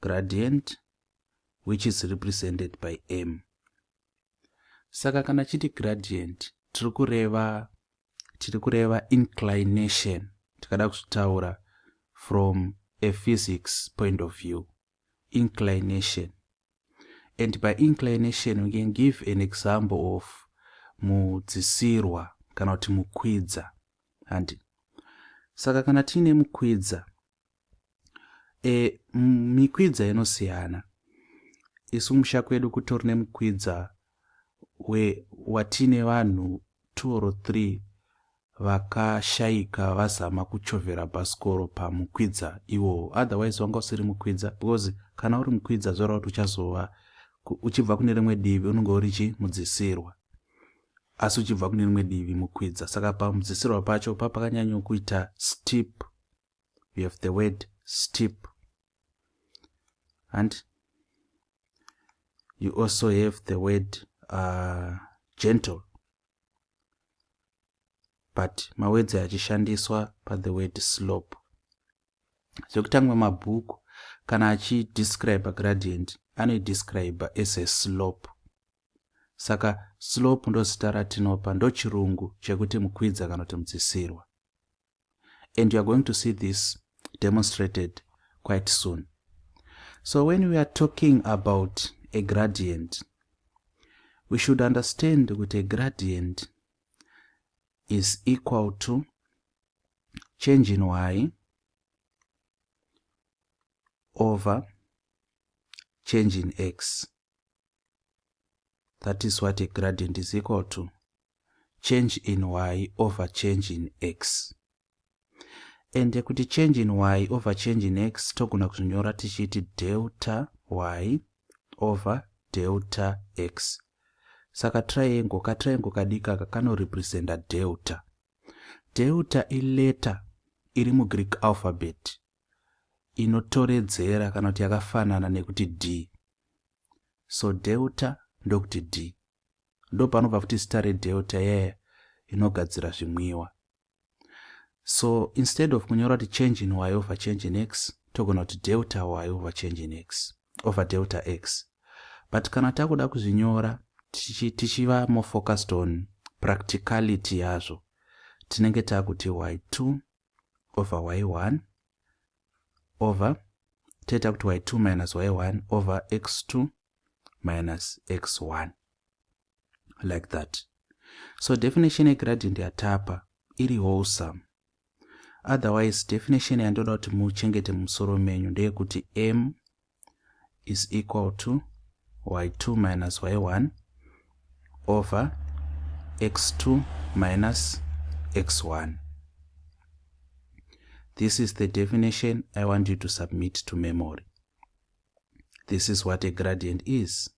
Gradient, which is represented by m. Saka kana chiti gradient, tiri kureva inclination. Tikada kuzvitaura from a physics point of view, inclination. And by inclination we can give an example of mudzisirwa kana kuti mukwidza, handi? Saka kana tiine mukwidza, mikwidza inosiyana. Isu musha kwedu kutori nemukwidza watine vanhu 2 or 3 vakashayika vazama kuchovhera bhasikoro pamukwidza iwowo. Otherwise wanga usiri mukwidza, because kana uri mukwidza zvoreva kuti uchazova uchibva kune rimwe divi unenge uri chi mudzisirwa, asi uchibva kune rimwe divi mukwidza. Saka pamudzisirwa pacho papakanyanya kuita steep. You have the word steep, and you also have the word gentle, but mawords achishandiswa pathe word slope. Zvekutanga, mabhuku kana achidescribe gradient anoidescribe as a slope. Saka slope ndo zita ratinopa, ndo chirungu chekuti mukwidza kana kuti mudzisirwa. And you are going to see this demonstrated quite soon. So when we are talking about a gradient, we should understand kuti a gradient is equal to change in y over change in x. That is what a gradient is equal to: change in y over change in x. And kuti change in y over change in x togona kuzvinyora tichiti delta y over delta x. Saka triangle, katriangle kadiki aka kanorepresenta delta. Delta iletter iri muGreek alphabet inotoredzera kana kuti yakafanana nekuti d. So delta ndokuti d. Ndo panobva futi zita reDelta yaya inogadzira zvimwiwa. So instead of kunyora kuti change in y over change in x, togona kuti delta y over change in x over delta x. But kana takuda kuzvinyora tichiva more focused on practicality yazvo, tinenge takuti y2 over y1 over, toita kuti y2 minus y1 over x2 minus x1, like that. So definition yegradient yatapa iri wholesome. Otherwise, definition yandoda kuti muchengete mumusoro menyu ndeyekuti m is equal to y2 minus y1 over x2 minus x1. This is the definition I want you to submit to memory. This is what a gradient is.